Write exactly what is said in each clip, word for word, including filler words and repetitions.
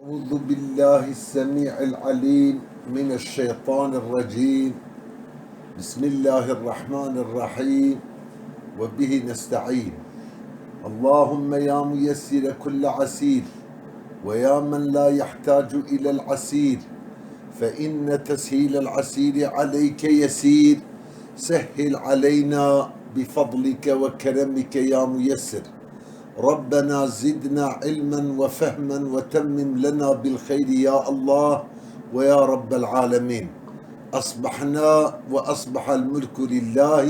أعوذ بالله السميع العليم من الشيطان الرجيم. بسم الله الرحمن الرحيم. وبه نستعين. اللهم يا ميسر كل عسير، ويا من لا يحتاج إلى العسير، فإن تسهيل العسير عليك يسير، سهل علينا بفضلك وكرمك يا ميسر. ربنا زدنا علما وفهما وتمم لنا بالخير يا الله ويا رب العالمين. أصبحنا وأصبح الملك لله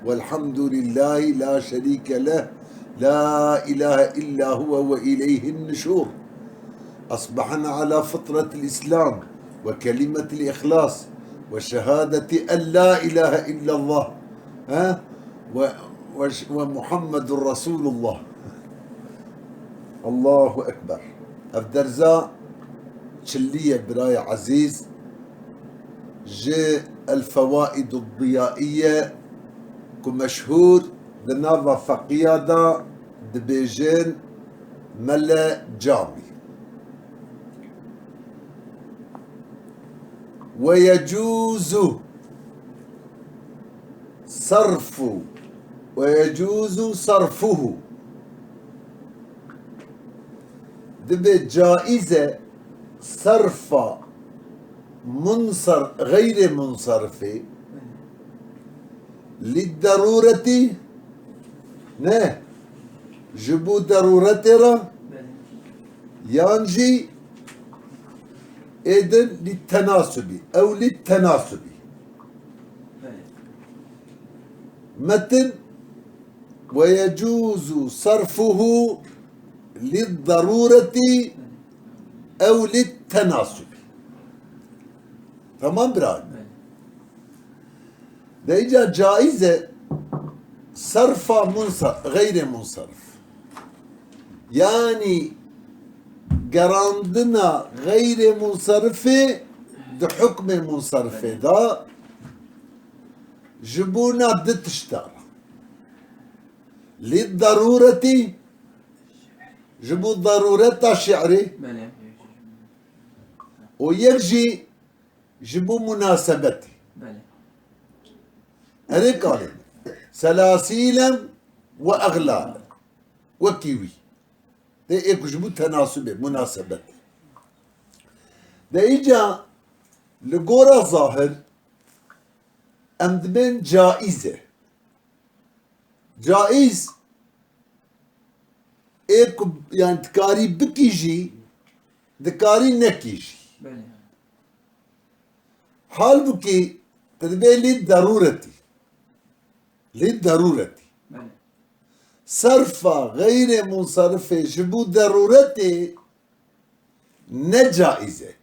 والحمد لله لا شريك له، لا إله إلا هو وإليه النشور. أصبحنا على فطرة الإسلام وكلمة الإخلاص وشهادة أن لا إله إلا الله، ها؟ و-، وش-، ومحمد رسول الله. الله أكبر. Ev derza çilî ye, birayê ezîz, ji El Fewaidu Diyaiye ku meşhûr di nava feqiya de dibêjin Mele Camî. Ve yecuzu sarfu, ve yecuzu sarfuhu. Dibe caize sarfa munsar-, xeyrê munsarifê lid-derûretî, ne, ji bo derûretê re, yan jî êdin lid-tenasubî, ew lid-tenasubî. Metin, ve yecuzu sarfuhu lid-derûretî ew lid-tenasubî. Tamam bira? De îca caiz e sarfa munsa-, xeyrê munsarif. Yanî gerandina xeyrê munsarifê di hukmê munsarifê de ji bona di tişta re. Lid-derûretî, ji bo derûreta şi'rê, belê, û yek jî ji bo munasebetê. Belê. Erê kalê. Selasîlen ve eglalen. Wekî wî. Tê ê ku ji bo tenasubê, munasebetê. De îca li gora zahir em dibên caiz e. Caiz ê ku, yani, dikarî bikî jî, dikarî nekî jî. Belê. Halbukî tu dibê lid-derûretî. Lid-derûretî. Belê. Serfa xeyrê munsarifê ji bo derûretê ne caiz e.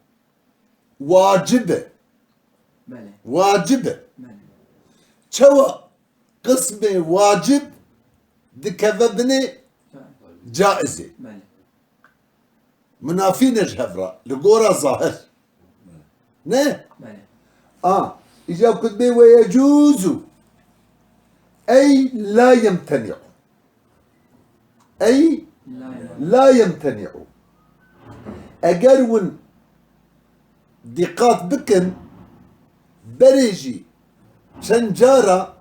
Wacib e. Belê. Wacib e. Belê. Çawa qismê wacib dikeve binê caizê? Belê. Minafî ne ji hev re, li gora zahir. Ne? Belê. A, îca ku dibê ve yecuzu. Ey la yemteni'u. Ey la yemteni'u. Eger hûn dîqat bikin, berê jî çend cara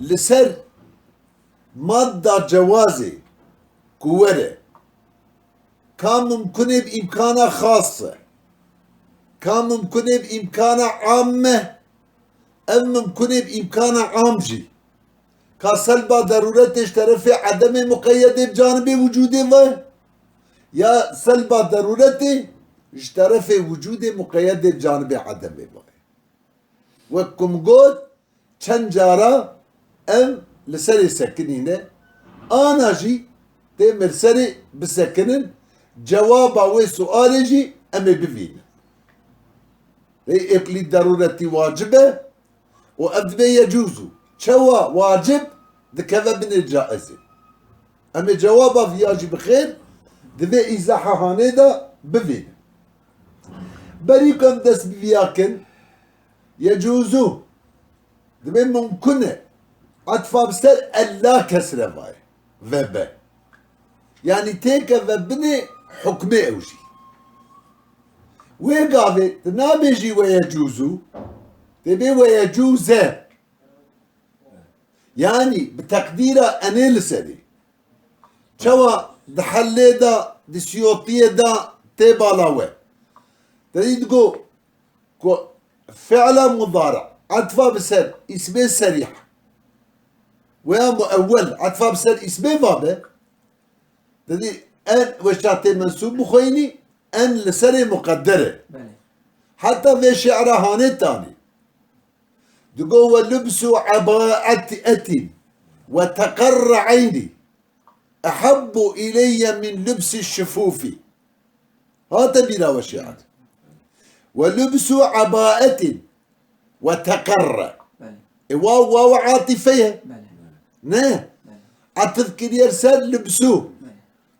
li ser madda cewazê ku were, ka mimkunê bi îmkana xas e, ka mimkunê bi îmkana am e, ev mimkunê bi îmkana am jî. Ka selba derûretê ji terefê edemê muqeyedê bi canibê wicûdê ve, ya selba derûretê ji terefê wicûdê muqeyedê bi canibê edemê ve. Wek ku min got, çend cara em li serê sekinîne, ana jî tê me li serê bisekinin, cewaba wê sualê jî em ê bivînin. Lê êk lî derûretî wacib e û ev dibê yecûzû. Çawa wacib dikeve binê caizê. Em ê cewaba viya jî bi xêr di vê îzaha hanê de bivînin. Berî ku em dest bi viya kin, yecûzû dibê mumkun e. Etfa bi ser ella kesre vaye. Vebe. Yanî têkeve binê hukmê ew jî. Wê gavê tu nabêjî "we yecûzû", tê bê "we yecûze". Yanî bi teqdîra enê li serê. Çawa di hellê de, di siyotiyê de tê bala we. Te dî digo ku fi'la mudari etfa bi ser îsmê serîh. Weya muewwel etfa bi ser îsmê vabe. Te dî en weşa tê mensûb bixweyînî, en li serê muqedder e. Belê. Heta vê şi'ra hanê tanî. Digo "we lubsu ebaetî etîn we teqerre eynî ehebbu ileyye min lubsi şifûfî". Hate bîra we şi'er. "We lubsu ebaetîn we teqerre". Belê. E, waw, waw atîfe ye. Belê. Ne? Belê. Atîf kiriye ser lubsu.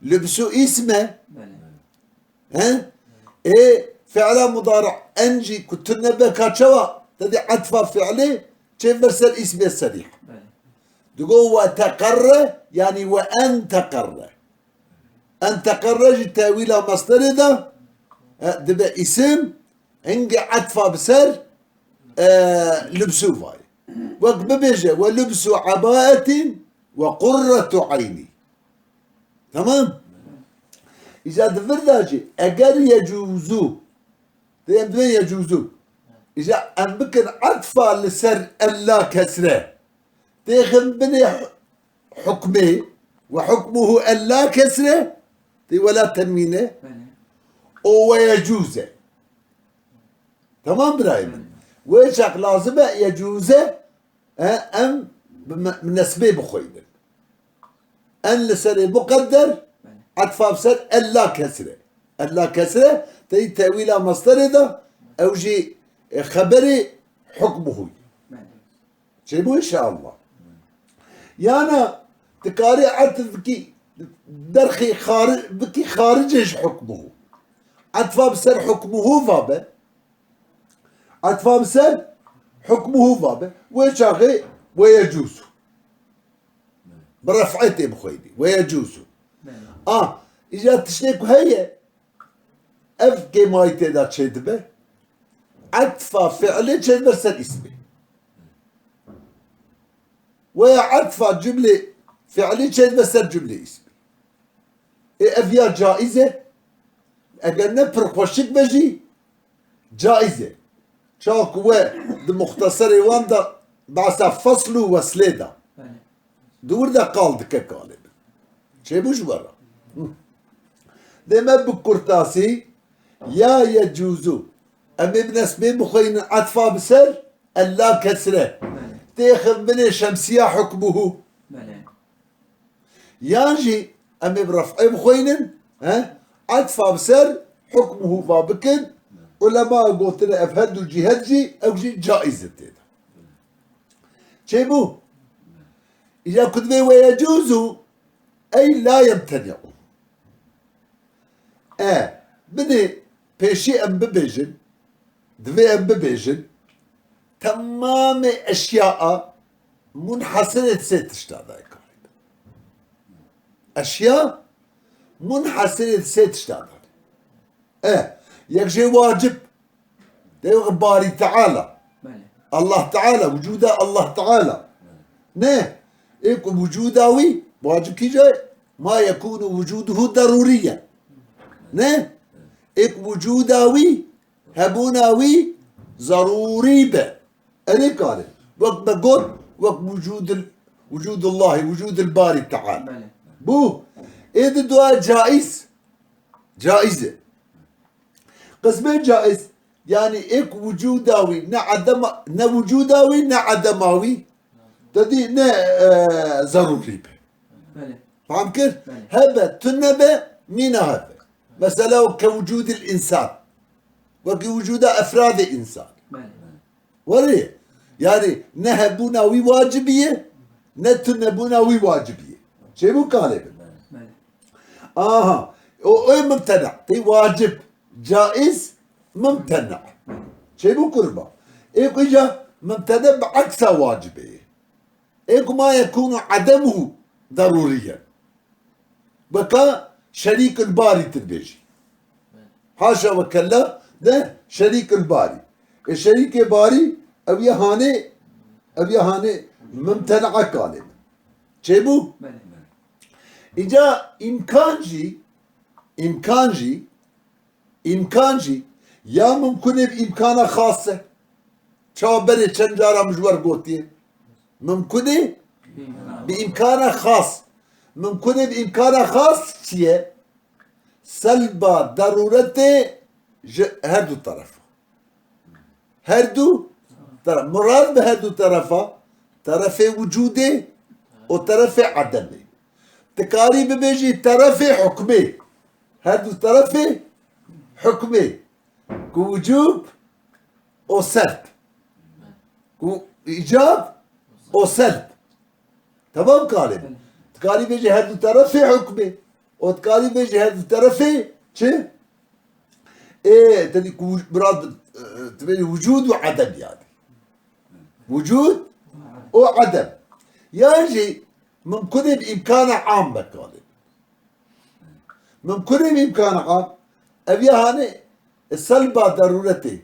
Belê. Lubsu îsm e. Belê. He? Ê, fi'la mudari en jî ku tune be ka çawa? Te dî etfa fi'lê çê ver ser îsmê serîh. Belê. Digo "we teqerre", yanî "we en teqerre". En teqerre jî tewîla masderê de, e, dibe îsim, hingê etfa bi ser, e, lubsu vayê. Wek bibêje "we lubsu ebaetîn we qurretu eynî". Tamam? Îca di vir de jî eger "yecûzû", tê em dibên "yecûzû". Îca em bikin etfa li ser ella kesre. Têxin binê hukmê "we hukmuhu ella kesre", tê "we la tenwîne". Belê. O "we yecûze". Tamam birayê min. Belê. Wê çax lazim e "yecûze", e, em bi me-, bi nesbê bixweynin. En li serê muqedder, Belê. Etfa bi ser ella kesre. Ella kesre, tey tewîla masderê de, ew jî, e, xeberê hukmuhu. Belê. Çêbû inşallah. Yana dikarî etf bikî derxê xari-, bikî xaricê ji hukmuhu. Etfa bi ser hukmuhu vabe. Etfa bi ser hukmuhu vabe. Wê çaxê "we yecûzû". Bi ref'ê tê bixweyî. "We yecûzû". Belê. A, îca tiştê ku heye, ev kêmayî tê de çêdibe. Etfa fi'lê çêdibe ser îsmê. Weya etfa cumlê fi'lî çêdibe ser cumlê îsmî. Ê, ev ya caiz e. Eger ne pir xweşik be jî caiz e. Çawa ku we di muxteserê wan de behsa fesl û weslê da. Belê. Di wir de qal dike kalê bin. Çêbû ji we re. Hı. Dê me bi kurtasî ya yecûzû. Em ê bi nesbê bixweynin etfa bi ser ella kesre. Belê. Têxin binê şemsiya hukmuhu. Belê. Yan jî em ê bi ref'ê bixweynin, he? Etfa bi ser hukmuhu va bikin. Ulema gotine ev her du cihet jî, ew jî caiz e tê de. Çêbû? Îca ku divê we yecûzû, ey la yemteni'u. E, binê pêşî em bibêjin, divê em bibêjin, temamê eşyaa munhasirê di sê tişta de ye karî. Eşya munhasirê di sê tişta de ye. E, yek jê wacib, Tê wek Barî Teala. Belê. Allah Teala, wicûda Allah Teala. Ne? Ê ku wicûda wî, wacib kî jî, ma yekûnu wicûduhu derûriyen. Ne? Ê ku wicûda wî, hebûna wî zerûrî be. Erê kare. Wek me got, wek wicûdil, wicûdullahî, wicûdil Barî Teala. Belê. Bû. Ê di dua caiz. Caiz e. Qismê caiz, yanî êk wicûda wî, ne edema, ne wicûda wî, ne edema wî, te dî ne, e, zerûrî be. Belê. Fam kir? Belê. Hebe, tune be, mîna hebe. Mesela weke wicûdil însan. Wekî wicûda efradê însan. Belê. Werê, yanî ne hebûna wî wacibî ye, ne tunebûna wî wacibî ye. Çêbû kalê bin. Belê. Aha. O, o mimtena. Tê wacib, caiz, mimtena. Çêbû kurba. Ê ku îca mimtena bi eksa wacibê ye. Ê ku ma yekûnu edemuhu derûriyen. Weka şerîkil barî tu dibêjî. Haşa ve kella, De şerîkil barî. E, şerîkê barî, ew ya hanê, ew ya hanê mimtena kalê min. Çêbû? Belê. Îca îmkan jî, îmkan jî, îmkan jî, ya mimkunê bi îmkana xas e. Çawa berê çend cara min ji we re gotiye? Mimkunê bi îmkana xas. Mimkunê bi îmkana xas çi ye? Selba derûretê ji her du terefa. Her du tera-, murad bi her du terefa, terefê wicûdê û terefê edemê. Dikarî bibêjî terefê hukmê. Her du terefê hukmê. Ku wicûb û selb. Ku îcab û selb. Temam kalê. Dikarî bêjî her du terefê hukmê. Û dikarî bêjî her du terefê çi? Ê, tenî ku murad, e, tibêjî wicûd û edem yani. Wicûd û edem. Yan jî mimkunê bi îmkana am mekalê. Mimkunê bi îmkana am. Ev ya hanê, e, selba derûretê.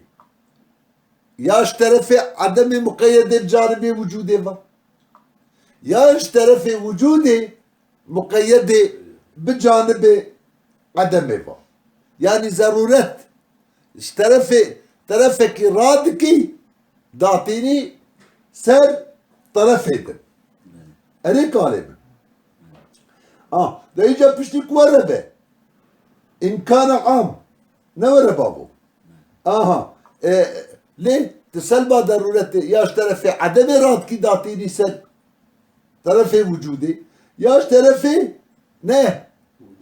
Ya ji terefê edemê muqeyyedê bi canibê wicûdê ve. Ya ji terefê wicûdê muqeyyedê bi canibê edemê ve. Yanî zerûret ji terefê, terefekî radikî datînî ser terefê din. Erê kalê min. Ah, de îca piştî ku were be. Îmkana am. Ne were bavo. Aha. E, lê tu selba derûretê ya ji terefê edemê radikî datînî ser terefê wicûdê. Ya ji terefê ne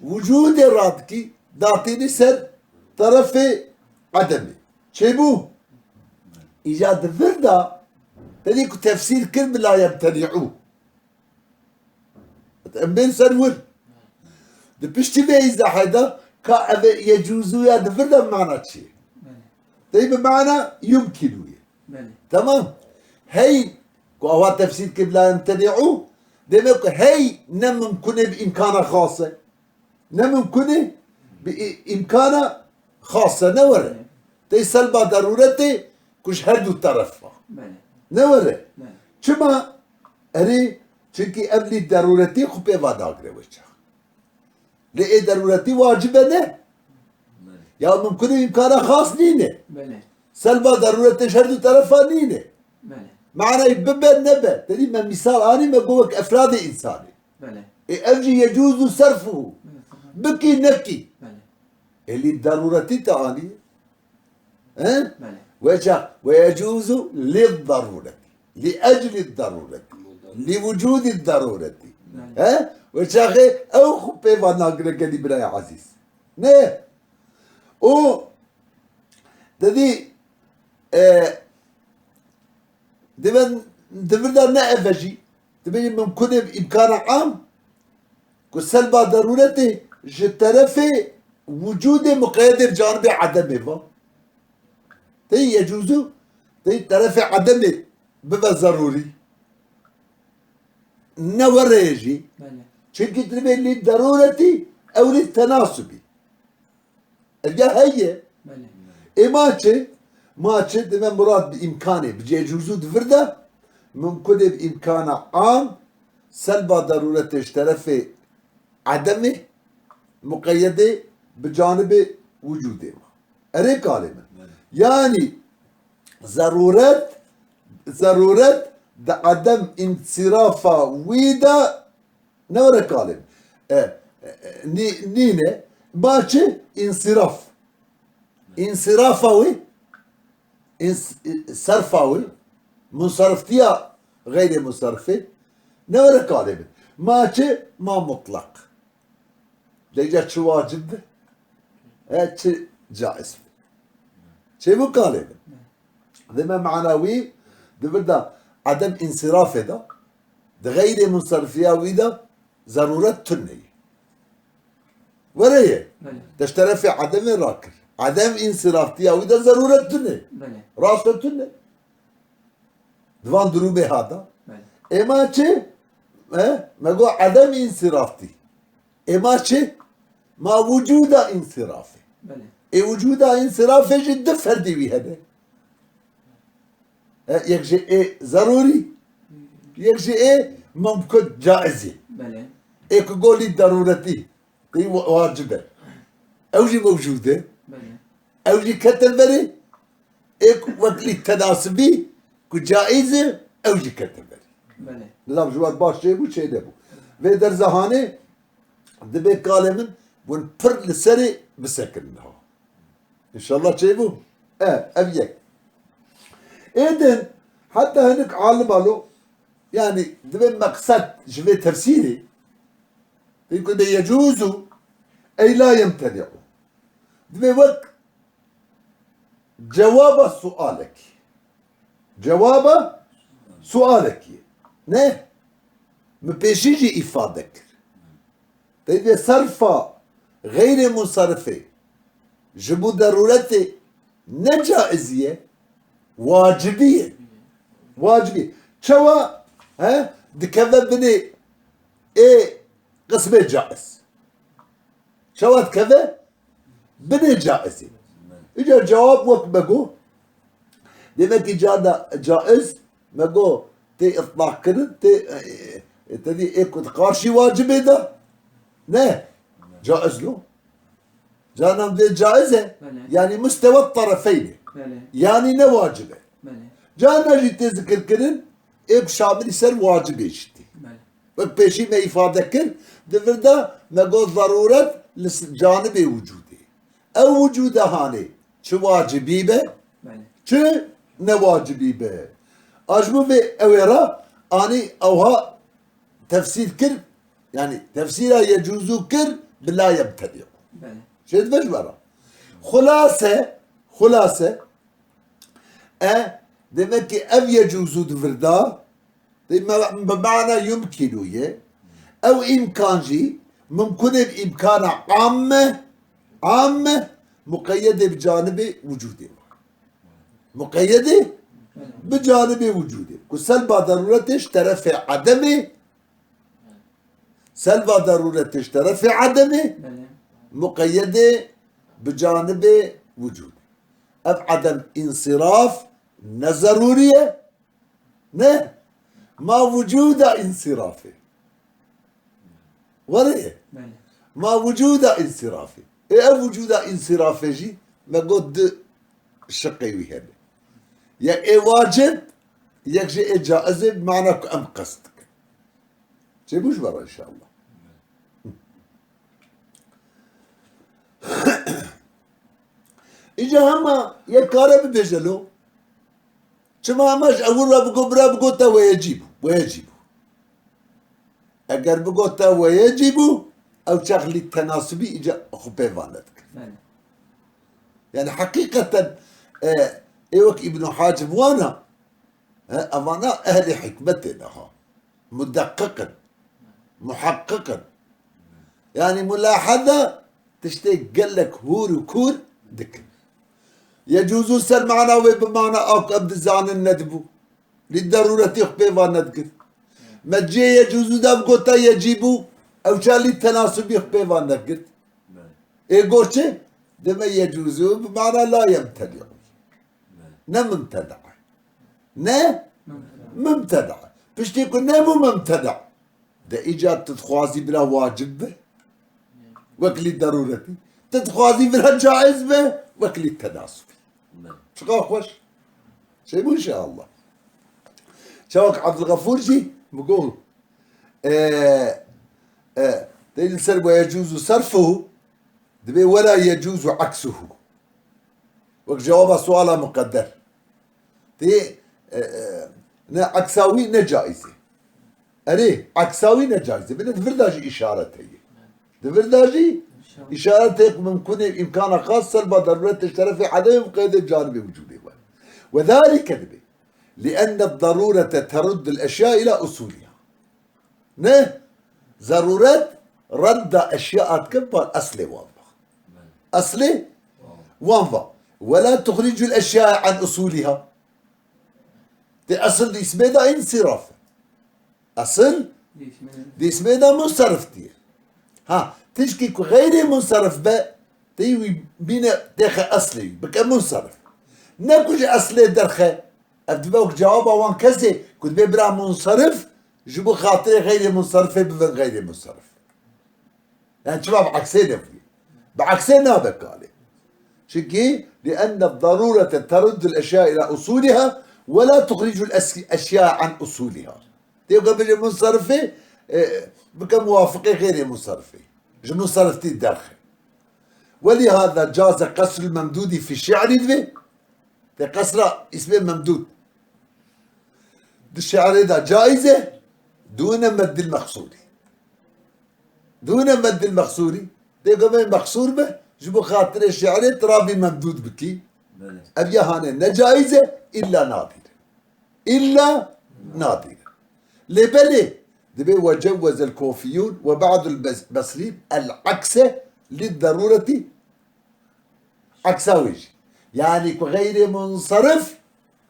wicûdê radikî datînî ser terefê edemê. Çêbû? Îca di vir de tenê ku tefsîr kir bila yemtenî'û. Em bên ser wir. Di piştî vê îzahê de ka ev yecûzû ya di vir de mana çi ye? Belê. Tey bi mana yumkînû ye. Belê. Temam. Hey, ku awa tefsîr kir bila yemtenî'û, demek ku hey ne mimkunê bi îmkana xas e. Ne mimkunê bi î-, îmkana xas e, ne were. Belê. Tey selba derûretê ku ji her du teref ve. Belê. Ne were. Belê. Çima? Erê, çimkî ev lî derûretî xwe pê ve nagire wê çax. Lê ê derûretî wacib e ne. Belê. Ya mimkunê îmkana xas nîne. Belê. Selba derûretê ji her du terefa nîne. Belê. Manayê bibe nebe. Tenî me mîsal anî me got wek efradê însanê. Belê. Ê ev jî yecûzû serfuhu. Belê, tamam. Bikî nekî. Belê. Ê lî derûretî te anî. He? Belê. Wê çax, ve yecûzû lid derûretî. Li eclid derûretî. Li wicûdid derûretî. Belê. He? Wê çaxê ew xwe pê ve nagire gelî birayê ezîz. Ne? Û didî, e, Dibe, di vir de ne ev e jî. Dibêjî mimkunê bi îmkana am ku selba derûretê ji terefê wicûdê muqeyyedê bi canibê edemê ve. Tey yecûzû, tey terefê edemê bibe zerûrî. Ne were ye jî. Belê. Çimkî dibê lî derûretî, ew lî tenasubî. Ev ya heye. Belê. Ê ma çi? Ma çi? Dime murad bi îmkanê, bi cêcûzû di vir de, mimkunê bi îmkana am, selba derûretê ji terefê edemê, muqeyyedê bi canibê wicûdê ve. Erê kalê min. Belê. Yanî zerûret, zerûret di edem însîrafa wî de Ne were kalê. E, e, e, nî-, nîne. Ma çi? Însiraf. Însirafa wî, îns-, î-, serfa wî, munsariftiya xeyrê munsarifê ne were kalê min. Ma çi? Ma mutlaq. Lê ca çi wacib be? E, çi caiz be? Çêbû kalê min. Dime mana wî di vir de edem însirafê de, di xeyrê munserifiya wî de zerûret tune ye. Were ye. Belê. Te ji terefê edemê rakir. Edem însiraftiya wî de zerûret tune. Belê. Rast e tune. Di van durûmê ha de. Belê. Ê ma çi? E? Me got edem însiraftî. Ê ma çi? Ma wucûda însirafê. Belê. Ê wicûda însirafê jî du ferdê wî hene. E, yek jî ê zerûrî, yek jî ê mumkun, caizî. Belê. Ê ku go lî derûretî, tê wa-, wacib e. Ew jî mewcûd e. Belê. Ew jî ketin berê. Ê ku wek lî tenasibî, ku caiz e, ew jî ketin berê. Belê. Nizanim ji we baş çêbû, çênebû. Vê derza hanê, dibê kalê min, hûn pir li serê bisekinin ha. Înşallah çêbû. E, ev yek. Ê din, heta hinek alim alo, yanî divê meqsed ji vê tefsîrê, pê ku dê yecûzû, ey la yemteni'û. Divê wek cewaba sualekî. Cewaba sualekî. Ne? Min pêşî jî îfade kir. Teyde serfa xeyrê munsarifê ji bo derûretê ne caizî ye, wacibî ye. Wacibî. Çawa, he, dikeve binê ê qismê caiz? Çawa dikeve? Binê caizê. Îcar cewab wek me got. Demek ki ca-, caiz, me got, tê itlaq kirin, tê, e, e, te dî ê ku di qarşî wacibê de. Ne. Caiz lo. Canan vê caiz e. Belê. Yanî mustewa tarafeyn e. Belê. Yanî ne wacib e. Belê. Canan jî tê zikir kirin, ê ku şamilî ser wacibê jî tê. Belê. Wek pêşî me îfade kir, di vir de me got zerûret li s-, canibê wicûdê. Ew wicûde hanê çi wacibî be, Belê. çi newacibî be. A ji bo vê ew ê re anî ewha tefsîr kir, yanî tefsîra yecûzû kir bi la yemteni'û. Belê. Çê dibe ji we re. Xulase, xulase, e, demek ki ev yecûzû di vir de, Dê me-, bi mana yumkinu ye. Ew îmkan jî mumkunê bi îmkana amme, amme, muqeyyedê bi canibê wicûdê. Muqeyyedê bi canibê wicûdê. Ku selba derûretê ji terefê edemê, selba derûretê ji terefê edemê, Belê. muqeyyedê bi canibê wicûdê. Ev edem însiraf ne zerûrî ye. Ne. Ma vucuda însirafê. Were ye. Belê. Ma vucuda însirafê. Ê ev vucuda însirafê jî me got du şiqê wî hene. Yek ê wacib, yek jî ê caiz e, bi mana ku em qest dikin. Çêbû ji me re înşallah. Îca hema yek kare bibêje lo. Çima hema ji ewil re bigot, bira bigot te weyecî bû, weyecî bû. Eger bigot te weyecî bû, ew çax lî tenasibî îca xwe pê van nedikir. Belê. Yani heqîqeten, e, ê wek Îbn Hacib wana, he, evana ehlê hikmetê ne ha. Mudeqiq in. Muheqiq in. Yani mulaheza tiştê gelek hûr û kûr dikin. Yecûzû ser mana wê bi mana a ku em dizanin nedibû. Lî derûretî xwe pê van nedikir. Me cê yecûzû de bigota yecîbû, ew ça lî tenasubî xwe pê van negirt. Ê got çi? Dime yecûzû bi mana la yemteni'û. Ne mumteda. Ne mumteda. Piştî ku nebû mumteda. De îca tu dixwazî bira wacib be, wek lî derûretî. Tu dixwazî bira caiz be, wek lî tenasubî. Çiqa xweş. Çêbû inşallah. Çawek Abdulgafûr jî mi got, e, e, tê li ser we yecûzu serfuhu, dibê wela yecûzu eksuhu. Wek cewaba suala muqedder. Tê, e, e, ne eksa wî ne caiz e. Erê, eksa wî ne caiz e. Bine di vir de jî îşaret heye. Di vir de jî îşaret heye ku mimkun e îmkana xas selba derûret tişt terefê edemê muqeyyedê bi canibê wicûdê we. Ve zalike dibê. Li enne derûrete teruddul eşya ila usûliha. Ne? Zerûret redda eşya dike bar eslê wan va. Eslê wan va. Ve la tuxricul eşya an usûliha. Tê esil di îsmê de însiraf e. Esil di îsmê de munsarif diye. Ha, tişkî ku xeyrê munsarif be, Tê wî bîne têxe eslê wî, bike munserif. Ne ku ji eslê derxe. Ev dibe wek cewaba wan kesê ku dibê bira munserif, ji bo xatirê xeyrê munserifê bibin xeyrê munserif. Yani çima bi eksê nebûye? Bi eksê nabe kalê. Çimkî لأن الضرورة ترد الأشياء إلى أصولها ولا تخرج الأشياء عن أصولها. Tê ku bêje munserifê, e, bike muwafiqê xeyrê munserifê. Ji munserifî derxe. ولهذا جاز قصر الممدود في الشعر dibe. Tê qesra îsmê memdûd. Di şi'rê de caiz e, dûne meddil mexsûrî. Dûne meddil mexsûrî. Tê gomê mexsûr be, ji bo xatirê şi'rê tirabî memdûd bikî. Belê. Ev ya hane ne caiz e, illa nadir. Illa nadir. Lê belê, dibê وجوز الكوفيون وبعض البصريين العكس للضرورة. Eksa wê jî. Yani ku xeyrê munserif,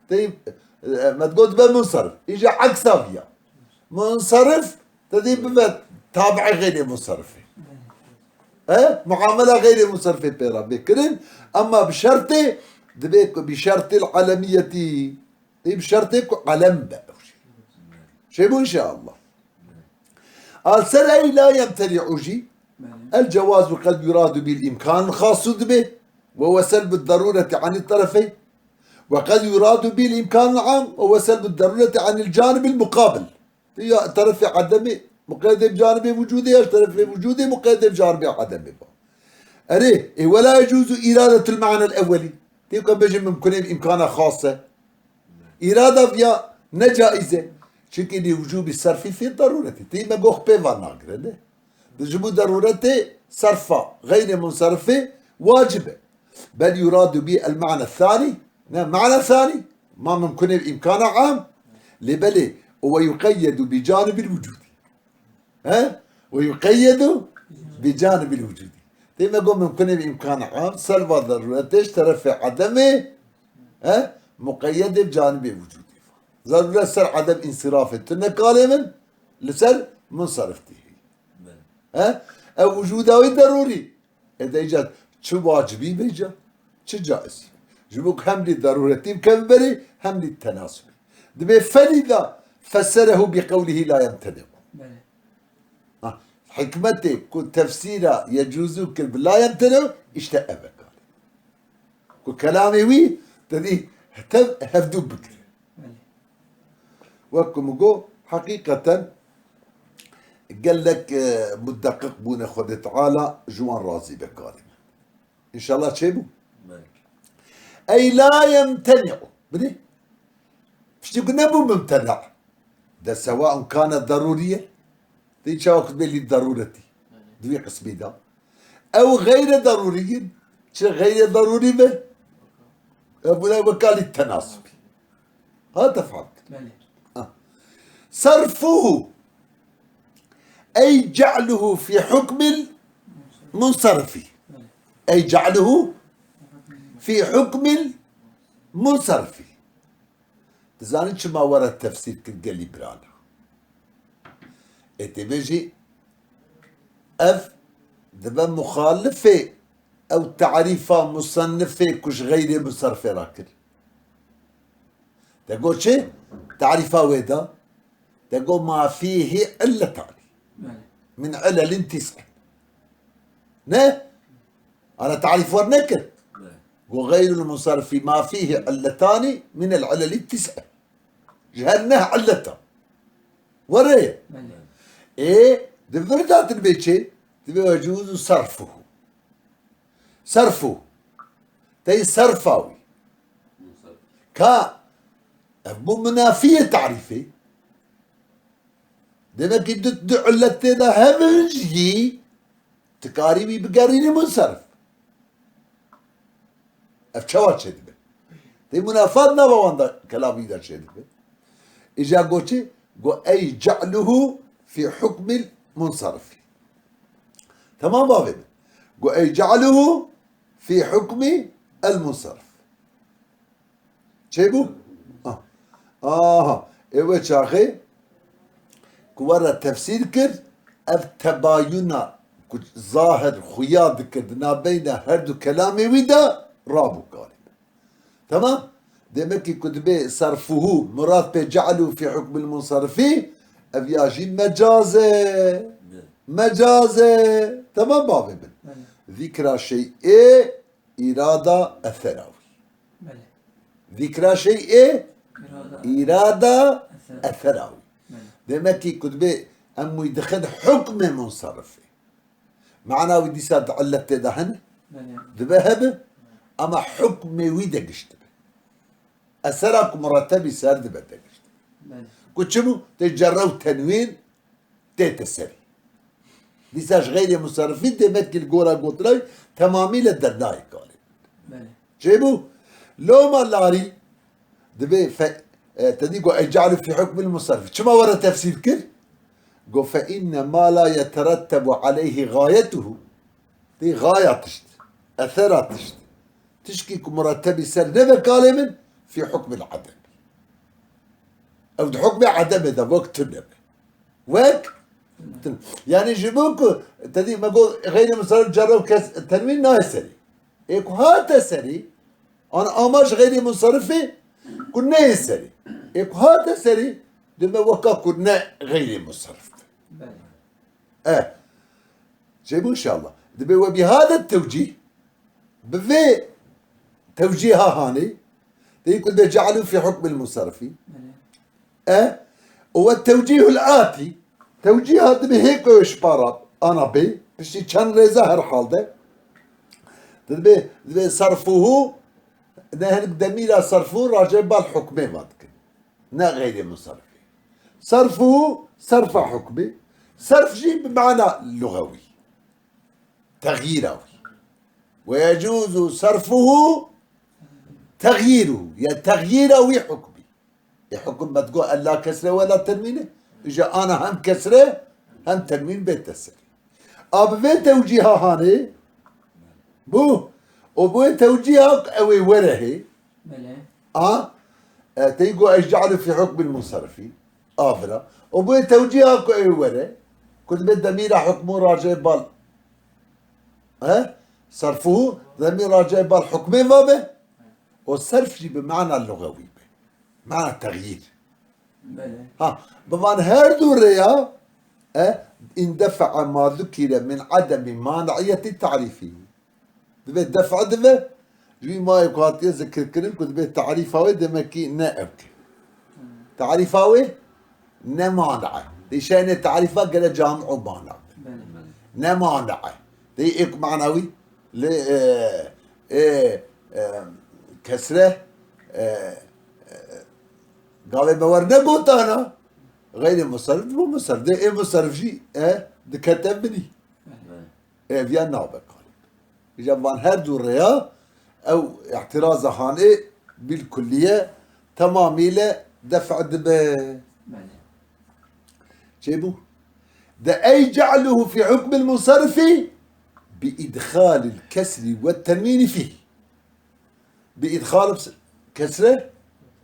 tey, e, me digot be munserif. Îja eksa viya. Munserif, te dî bibe tabi'ê xeyrê munserifê. E? Muamela xeyrê munserifê pê re bê kirin. Ama bi şertê, dibê ku bi şertil alemiyetî. Tey bi şertê ku alem be. Çêbû inşallah. Al ser ey la yemteni'u jî. Belê. الجواز قد يراد به الإمكان الخاص dibe. وهو سلب الضرورة عن الطرفين. وقد يراد به الإمكان العام وهو سلب الضرورة عن الجانب المقابل. Ya terefê edemê muqeyyedê bi canibê wicûdê ya ji terefê wicûdê muqeyyedê bi canibê edemê ba. Erê, e, ولا يجوز إرادة المعنى الأولي. Tê ku bêjin mimkunê bi îmkana xas e. Îrada viya ne caiz e. Çimkî li wicûbî serfî fî darûretî. Tê me gox pê van nagire de. Di ji bo darûretê serfa xeyrê munsarifê wacib e. Bel yuradu bî el ma'na thanî. Ne ma'na thanî. Ma mimkunê bi îmkana am. Lê belê, o ve yuqeyyedu bi canibil wicûdî. He? Ve yuqeyyedu bi canibil wicûdî. Tê me got mimkunê bi îmkana am, selba darûretê ji terefê edemê, he? Muqeyyedê bi canibê wicûdî. Zarûret ser edem însirafê tune kalê min, li ser munsarif tê. He? Ev wicûda wî derûrî. Ê de îca çi wacibî bêca, çi caizî. Ji bo ku hem lî darûretî bikeve berê, hem lî tenasubî. Dibê felîda fesserehu bi qewlihî la yemteni'u. Belê. Ha, hikmetê ku tefsîra yecûzû kir bi la yemteni'u, îşte ev e kalê. Ku kelamê wî, te dî tev hevdû bigire. Belê. Wek ku min got, heqîqeten gelek, e, mudeqiq bûne, Xwedê Teala ji wan razî be kalê min. Înşallah çêbû. Belê. Ey la yemteni'u. Binê. Piştî ku nebû mimtena. De sewaun kane darûrî ye. Tê çawa ku bê lî darûretî. Belê. Di wî qismî de. Ew xeyre darûrî in. Çi xeyre darûrî be? Ev bûne weka lî tenasubî. Ha, te fehm kir. Belê. Ha. Serfuhu. Ey ce'luhu fî hukmil munsarifi. Belê. Ey ce'luhu fî hukmil munsarifi. Dizanî çima were tefsîr kir gelî birana? Ê tê bêjî, ev dibe muxalifê ew tarîfa musennifê ku ji xeyrê musarifê re kir. Te got çi? Tarîfa wê da. Te got ma fîhî illetanî. Belê. Min ilelin tîs'e. Ne? Ana tarîf wer nekir. Belê. Got xeyrul munsarifi ma fîhî illetanî min el ilelî tîs'e. Ji her neh illeta. Were ye. Belê. Ê, di vir de tu dibê çi? Dibê yecûzu serfuhu. Serfu. Tey serfa wî. Ka ev bû minafiyê tarîfê. Demek ki du, du illet tê de hebin jî tu karî wî bigerînî munsarif. Ev çawa çêdibe? Tê munafat nava wan de kelamî de çêdibe. Îca got çi? Got ey ce'luhu fî hukmil munsarifî. Tamam bavê min. Got ey ce'luhu fî hukmi el munsarif. Çêbû? Ah. Aha. Ê wê çaxê ku we re tefsîr kir, ev tebayuna ku zahir xuya dikir di navbeyna her du kelamê wî de, rabû karî. Temam? Demekî ku dibê serfuhu murad pê ce'lu fî hukmil munsarifî, ev ya jî mecaz e. Mecaz e. Temam bavê min. Belê. Zîkra şey'ê îrada esera wî. Belê. Zîkra şey'ê Îrada. îrada Eser. esera wî. Belê. Demekî ku dibê em wî dixin hukmê munsarifê. Mana wî dîsa di illet tê de hene? Belê. Dibe hebe, ama hukmê wî de giş dibe. Esera ku murettebî ser dibe de giş dibe. Belê. Ku çi bû? Tê cerre û tenwîn tête serî. Dîsa ji xeyrê musarifî demekî li gora gotina wî temamî le dernayê kalê. Belê. Çêbû? Loma larî dibê fe-, e, te dî got, "Ey ce'lu fî hukmil musarrif." Çima were tefsîr kir? Got, "Fe inne ma la yeterettebu aleyhi gayetuhu." Dî gaya tişt, esera tişt. Tişkî ku murettebî ser nebe kalê min, fî hukmil adem. Ew di hukmê ademê de wek tune be. Wek tune. Yani ji bo ku te dî me got, xeyrê musarrif cerre û kes tenwîn nayê serî. Ê ku hate serî, an ama ji xeyrê munsarifê ku neyê serî. Ê ku hate serî, dime weka ku ne xeyrê munsarif be. Belê. E. Çêbû inşallah. Dibê we bî hade tewcîh, bi vê tewcîha hanê, dê ku dibê ce'lu fî hukmil munsarifî. Belê. E, û we tewcîhul atî, tewcîha dibê hê ku ji para ana bê, piştî çend rêza her hal de. Dibê, dibê sarfuhu, ne hinek demîra sarfuhu racê bal hukmê va dikin. Ne xeyrê musarifê. Sarfuhu, sarfa hukmê. Sarf jî bi mana lugewî. Texyîra wî. Ve yecuzu sarfuhu texyîruhu. Ya texyîra wî hukmî. Ê hukum me digot ella kesre wela tenwîne. Îja ana hem kesre hem tenwîn bête serî. A bi vê tewcîha hanê bû. Û bi wê tewcîha ew ê were hê. Belê. A, e, tey got, "Ey ce'lu fî hukmil munsarifî." A vira. Û bi wê tewcîha ku ê were, ku dibê demîra hukmû racê bal. He? Sarfuhu, demîr racê bal hukmê va be. Û sarf jî bi mana lugewî be. Mana texyîr. Belê. Ha, bi van her du rêya, e, indefa'a ma zukire min ademi maniyeti ta'rifî. Dibê def' dibe, ji wî mayê ku hatiye zikirkirin ku dibê tarîfa wê demekî ne ew ke. Tarîfa wê ne mani e. Dê şeynê tarîfa gere cami û mani be. Belê. Ne mani e. Dê ê ku mana wî li, e, e, e, kesre, e, e, gavê me wer negotana. Xeyrê musarrif dibo musarrif. Dê ê musarrif jî, e, dikete binî. Belê. Ev ya nabe kalî. Îja van her du rêya ew îhtiraza hanê bil kulliye temamîle def' dibe. Belê. Çêbû? De ey ce'luhu fî hukmil munsarifî bi idxalil kesri ve tenwîni fîh. Bi îdxal kesre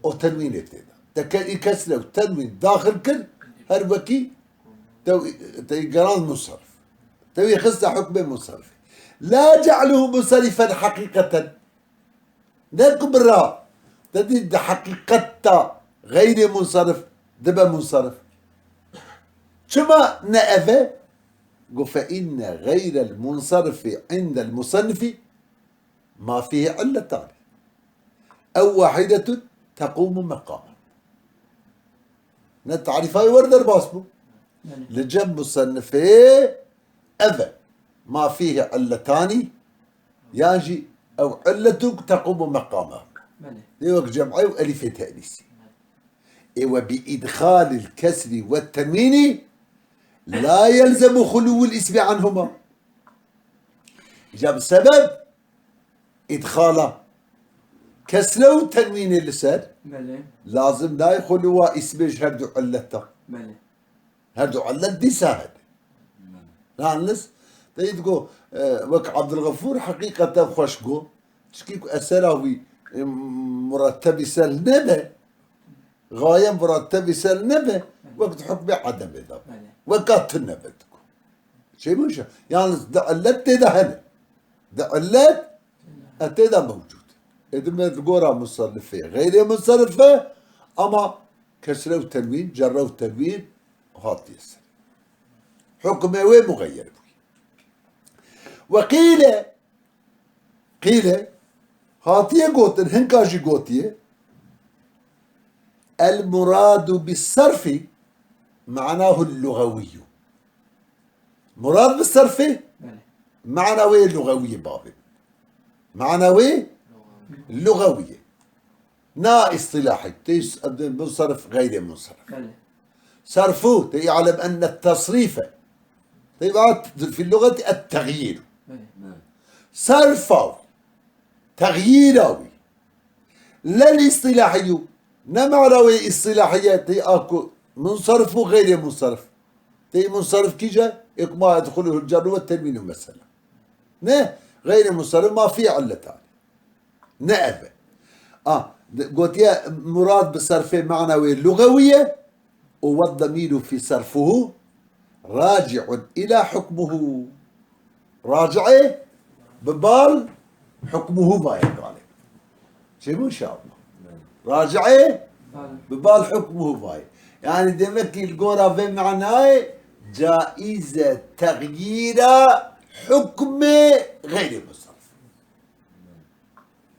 û tenwînê tê de. Te ke-, î kesre û tenwîn daxil kir, her wekî te, te gerand munsarif. Te wî xiste hukmê munsarif. La ce'luhu munsarifen heqîqeten. Ne ku bira, te dî di heqîqet de xeyrê munsarif dibe munsarif. Çima ne ev e? Got, "Fe inne xeyrel munsarifi indel musannifî ma fîhî illetan. Ew wahidetun tequmu meqama." Ne tarîfa wê wer derbas bû. Belê. Li cem musennifê ev e. Ma fîhî illetani, yan jî ew illetun tequmu meqama. Belê. Lê wek cem'e û elîfê tenîsî. Ê we bi îdxalil kesrî ve tenwînî la yelzemu xulûwul îsmi anhuma. Îca bi sebeb îdxala kesre û tenwînê li ser, Belê. lazim nayê xulûwa îsmê ji her du illeta. Belê. Her du illet dîsa hene. Belê. Yalnız, te yî digo, e, wek Abdulgafûr heqîqeten xweş got, çikî ku esera wî, e, murettebî ser nebe, gaye murettebî ser nebe, Belê. wek di hukmê edemê de. Belê. Weka tune be digo. Çêbû şa-, yalnız di illet tê de hene. Di illet e tê de mewcûd. Ê di me di gora musannifê, xeyrê munsarif e, ama kesre û tenwîn, cerre û tenwîn hatiye ser. Hukmê wê muxeyyer bûye. Ve qîle, qîle, hatiye gotin, hinka jî gotiye, el muradu bis sarfi ma'nahu lugawiyyu. Murad bi serfê, Belê. Mana wê lugewiyê bavê. Mana wê lugewiyê. Na îstîlahî. Tê munsarif, xeyrê munsarif. Belê. Serfu, tê ya'lem enne tesrife. Tê vaat fil lugeti et-tegyîr. Belê. Serfa wî, tegyîra wî. Lel îstîlahî. Ne mana wê îstîlahî ye, tê a ku munsarif û xeyrê munsarif. Tê munsarif kî ce? Ê ku ma yedxuluhul cerru ve tenwînu mesela. Ne, xeyrê munsarif ma fî illetan. Ne ev e. A, de-, gotiye murad bi serfê mana wê lugewî ye û ve demîru fî serfuhu raci'un ila hukmuhu. Raci'ê bi bal hukmuhu vaye galê. Çêbû inşallah. Raci'ê bi bal hukmuhu vaye. Yani demek ki li gora vê manayê caize tegyîra hukmê xeyrê musarrif.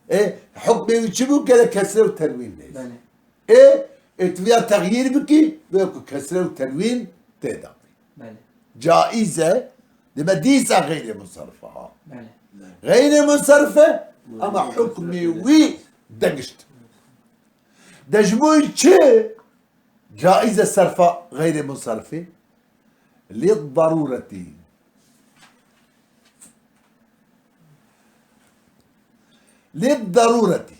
E, hukmê wî çi bû? Gere kesre û tenwîn neyse. Belê. E, e, tu ya tegyîr bikî, wê ku kesre û tenwîn tê de. Belê. Caize, dime dîsa xeyrê munsarif e ha. Belê. Xeyrê munsarif e, ama hukmê wî denişt. De ji bo çi? Caize serfa xeyrê munsarifê. Lê darûretî. Lê darûretî.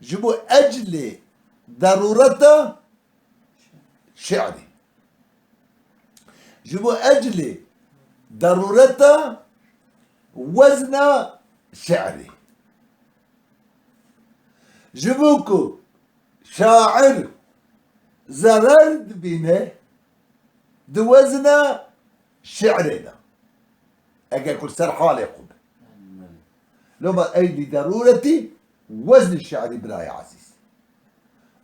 Ji bo eclê darûreta şi'rê. Ji bo eclê darûreta wezna şi'rê. Ji bo ku şair zerer dibîne di wezna şi'rê de. Eger ku li ser halê xwe be. Loma ey li darûretî weznî şi'rî birayê ezîz.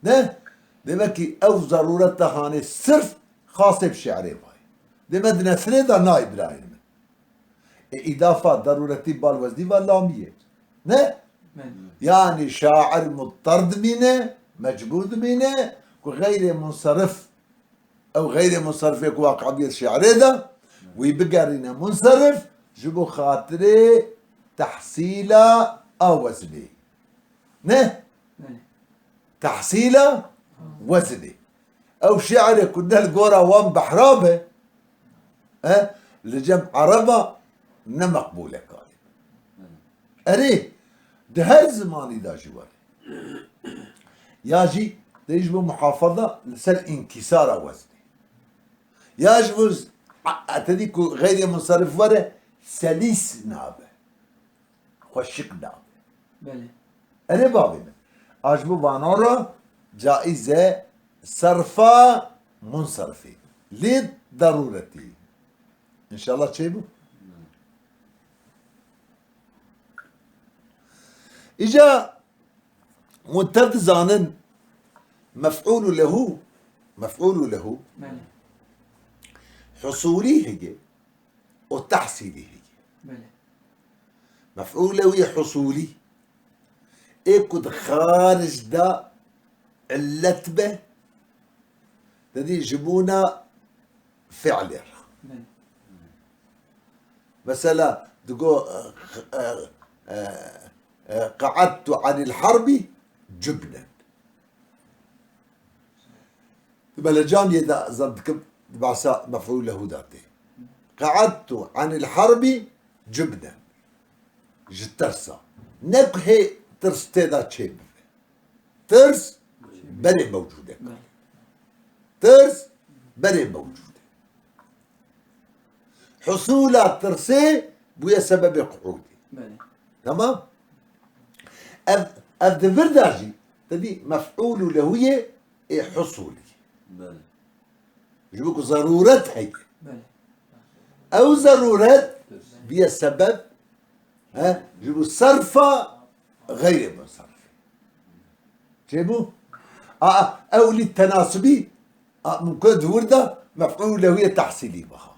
Ne? Demek ki ew zarûret de hanê sirf xasê bi şi'rê vayê. Deme di nesrê de nayê birayê min. E, îdafa darûretî bal weznî va lamî ye. Ne? Yani şair muttar dimîne, mecbûr dimîne ku xeyrê munsarif, ew xeyrê munsarifê ku waqibiyet şi'rê de, wî bigerîne munsarif ji bo xatirê tehsîla a weznê. Ne? Belê. Tehsîla weznê. Ew şi'rê ku ne li gora wan behra be, e, li cem ereba ne meqbûl e kalê. Erê, di her zimanî de jî were. Ya jî tê ji bo muhafaza li ser înkîsara weznê. Ya ji bo z-, a, a, te dî ku xeyrê munsarif were, selîs nabe. Xweşik nabe. Belê. Erê bavê min. A ji bo vana re caiz e serfa munsarifê. Lê darûretî. Înşallah çêbû. Îca hûn tev dizanin mef'ûlu lehu, mef'ûlu lehu Belê. Husûlî heye û tehsîlî heye. Belê. Mef'ûle wî husûlî. Ê ku di xaric de illet be, te dî ji bona fi'lê re. Belê. Mesela, digo, e, e, e, qe'edtu anil harbi cubnen. Di Mele Camiyê de zan dikim, di behsa mef'ûl lehu de tê. Qe'edtu anil harbi cubnen. Ji tirsa. Ne ku hê tirs tê de çê bibe. Tirs berê mewcûd e. Tirs berê mewcûd e. Husûla tirsê bûye sebebê quûdê. Belê. Tamam? Ev, ev di vir de jî, te dî mef'ûlû lehû yê ê husûlî. Belê. Ji bo ku zerûret heye. Belê. Ew zerûret bûye sebeb, he, ji bo serfa xeyrê munsarif. Çêbû? A, ew lî tenasibî, a, mumkin di wir de mef'ûl lehû yê tehsîlî biha.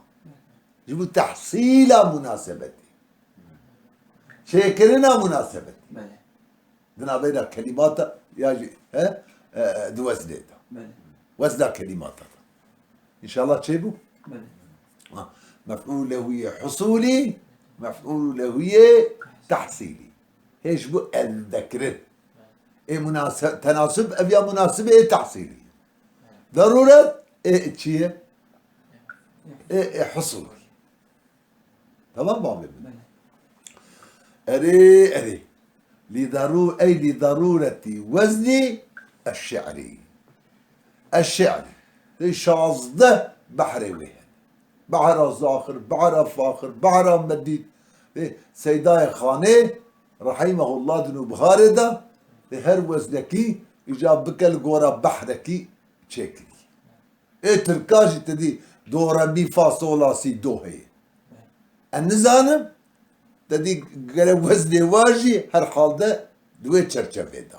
Ji bo tehsîla munasebetê. Çêkirina munasebetê. Belê. Di navbeyna kelîmata ya jî, he? E, e, di weznê de. Belê. Wezna kelîmata de. Înşallah çêbû? Belê. Ha, mef'ûl lehû yê husûlî, mef'ûl lehû yê tehsîlî. Hê ji bo eldekirin. Ê munase-, tenasib, ev ya munasibê ê tehsîlî. Derûret ê çi ye? Ê, ê husûlî. Tamam mı abi? Belê. Erê, erê. Li darû-, ey li darûretî weznî eşşi'rî. Eşşi'rî. Tê şazdeh behrê wê hene. Behra Zaxir, Behra Faxir, Behra Medîd. Tê Seydayê Xanê, rahimehullah, di Nûbiharê de, tê her weznekî îca bike li gora behrekî çêkirî. Ê tirka jî te dî do, re, mi, fa, sol, la, si, do heye. Ez nizanim, te dî gere weznê wa jî her halde di wê çerçevê de.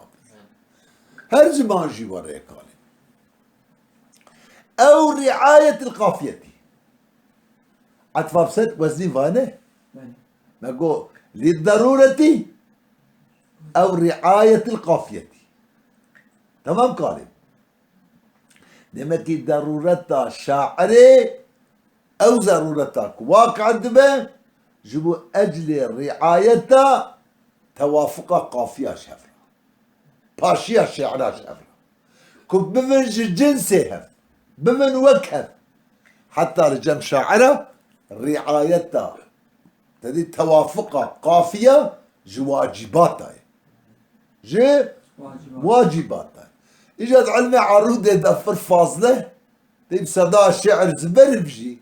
Her ziman jî were kalê. Ew riayetil qafiyetî. Etfa bi ser weznî vane. Me go lî darûretî ew riayetil qafiyetî. Tamam kalê. Demekî derûreta şairê, ew zerûreta ku waqe dibe, ji bo eclê riayeta tewafuqa qafiya ji hev re. Paşiya şiira ji hev re. Ku bibin ji cinsê hev, bibin wek hev. Heta li cem şaira riayeta Te dî tewafuqa qafiya ji wacibata ye. Ji wacibata ye. Îca di ilmê arûdê de pir fazle, tê bi seda şiir ziberib jî.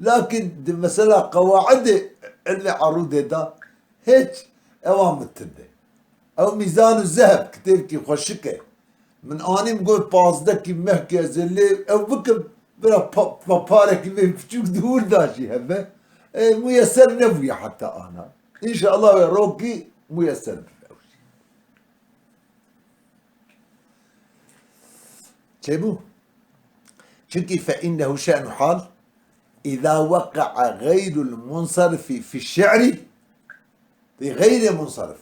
Lakin di mesela qewaidê ilmê arûdê de hiç ewa min tune. Ew Mîzan û Zeheb kitêbkî xweşik e. Min anî, min got, pazdeh kî meh kî ez ê lê ew bikim, bira pa-, pa-, parekî vê piçûk di wir de jî hebe. E, muyeser nebûye heta ana. Înşallah wê rokî muyeser bibe ew jî. Çêbû? Çimkî fe innehu şe'nu hal, îza weqe'a xeyrul munsarifi fi şi'rî, tê xeyrê munsarif.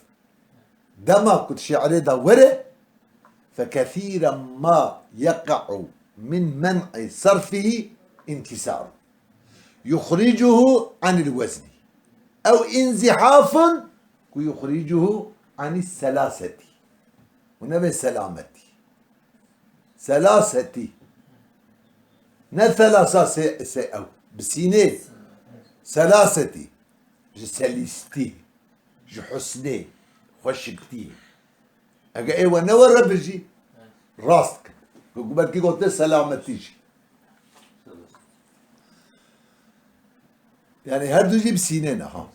Dema ku di şi'rê de were, fekethîren ma yeqe'u min men'i serfihî inkîsarun. Yuxrîcuhu anil weznî. Ew înzîhafun ku yuxrîcuhu anî selasetî. Û nebe selametî. Selasetî. Ne selasa se, se ew. Bi sînê. Selasetî. Ji selîstî. Ji husnê. Xweşiktî. Ege ê we ne we re bijî, rast kin. Ku belkî gote selametî jî. Yani her du jî bi sînê ne ha.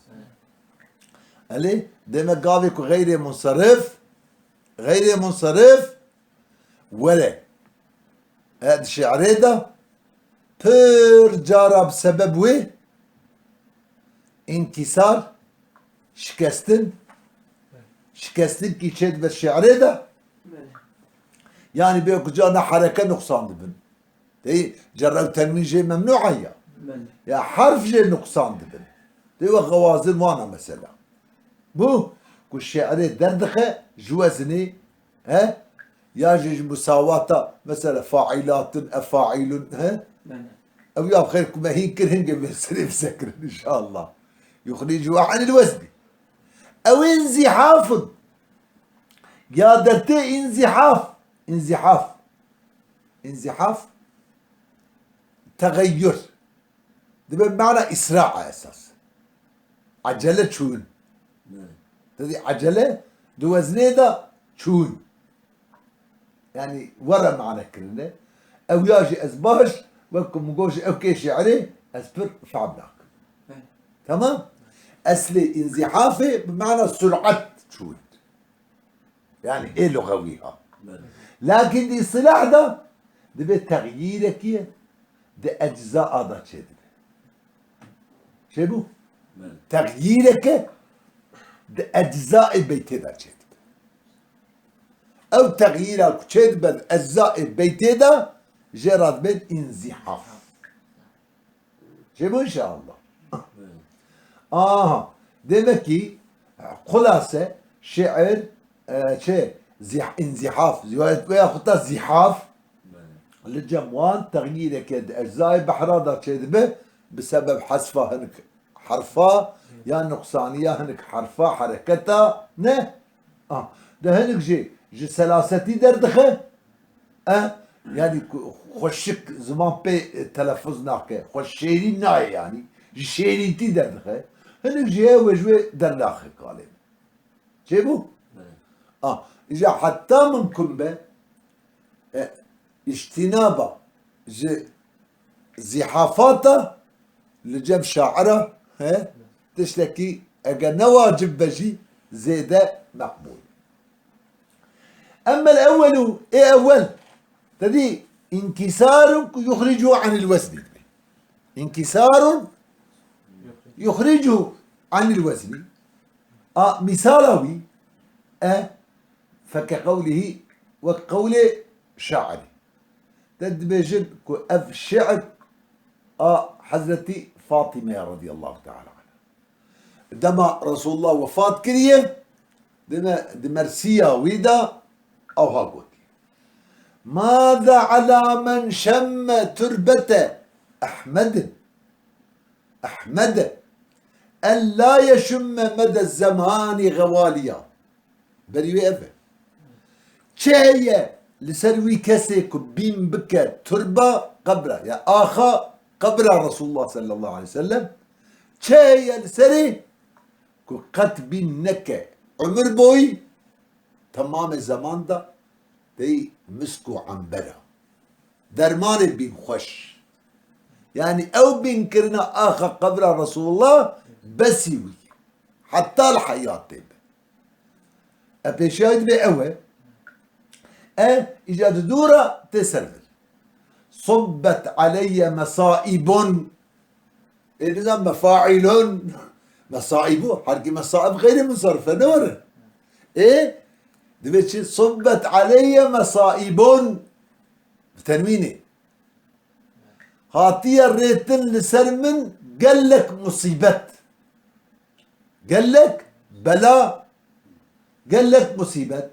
Elê, demek gavê ku xeyrê munsarif, xeyrê munsarif were. E, di şi'rê de pir cara bi sebeb wê inkîsar, şikestin, şikestin kî çêdibe şi'rê de. Belê. Yani bê ku carna hereke nuqsan dibin. Tê cerre û tenwîn jê memnû ya. Belê. Ya herf jê nuqsan dibin. Tê we xewazin wana mesela. Bu ku şi'rê derdixe ji wezinê, he? Ya jî ji musawata, mesela fa'ilatun, efailun, he? Belê. Ew ya xêr ku me hîn kir, hingê vê serê bisekirin inşallah. Yuxrîcu anil wezni. Ew înzîhafun. Ya dertê înzîhaf. Înzîhaf. Înzîhaf. Tegayyur. Dibe mana îsra esas. Acele çûn. Evet. Te dî acele di weznê de çûn. Yani were mane kirine. Ew ya jî ez baş, wek ku min got ji ew kê şi'rê, ez pir fehm nakim. Evet. Tamam? Eslê înzîhafê bi mana surat çûn. Yani ê luxewî ha. Belê. Lakin di îstilah de dibe texyîrekî di ecza a da çêdibe. Çêbû? Belê. Texyîreke di eczayê beytê de çêdibe. Ew texyîra ku çêdibe di eczayê beytê de jê re dibên înzîhaf. Çêbû înşeallah. Belê. Aha. Demek ki, xulase, şiir, e, çi, zîh-, înzîhaf, zî-, veya xwe ta zîhaf, Belê. Li cem wan texyîreke di eczayê behra de çêdibe, bi sebeb hezfa hinek herfa ya nuqsaniya hinek herfa hereketa ne. Ah, de hinek jî ji selasetî derdixe. E, yanî ku xweşik ziman pê, e, telefuz nake. Xweş şêrîn nayê yanî. Ji şêrîntî derdixe. Hinek jî heye wê ji wê dernaxe kalê. Çêbû? Belê. A, îja heta mimkun be, e, îştînaba ji zîhafata li cem şaira, he, tiştekî eger ne wacib be jî zêde meqbûl. Emmel ewwelu, ê ewwel, te dî, inkîsarun ku yuxricu anil wezni. Inkîsarun yuxricu anil wezni. A, mîsala wî, e, feke qewlihî, wek qewlê şairî. Te dibêjin ku ev şiir a Hezretî Fatîme ya radiyallahu teala anha. Dema Resulullah wefat kiriye, dime, di mersiya wî de ewha gotiye. Mâze alâ men şemme turbete Ehmedin. Ehmede. En la yeşumme mede zemanî xewaliya. Berî wê ev e. Çi heye li ser wî kesê ku bîn bike turba qebra, ya axa qebra Resulullah sallallahu aleyhi ve sellem? Çi heye li serê ku qet bîn neke? Umir boyî temamê zeman de tey misk û embera. Dermanê bîn xweş. Yanî ew bîn kirina axa qebra Resulullah besî wî. Heta li heyatê be. E, pêşiya wî dibe ew e. E, îca di dû re tê ser vir. Subbet aleyye mesaibun. Ê, nizam mefailun. Mesaibu. Herkî mesaib xeyrê min sarfe ne were. Ê, dibe çi? Subbet aleyye mesaibun. Bi tenwînê. Hatiye rêtin li ser min gelek musîbet. Gelek bela, gelek musîbet.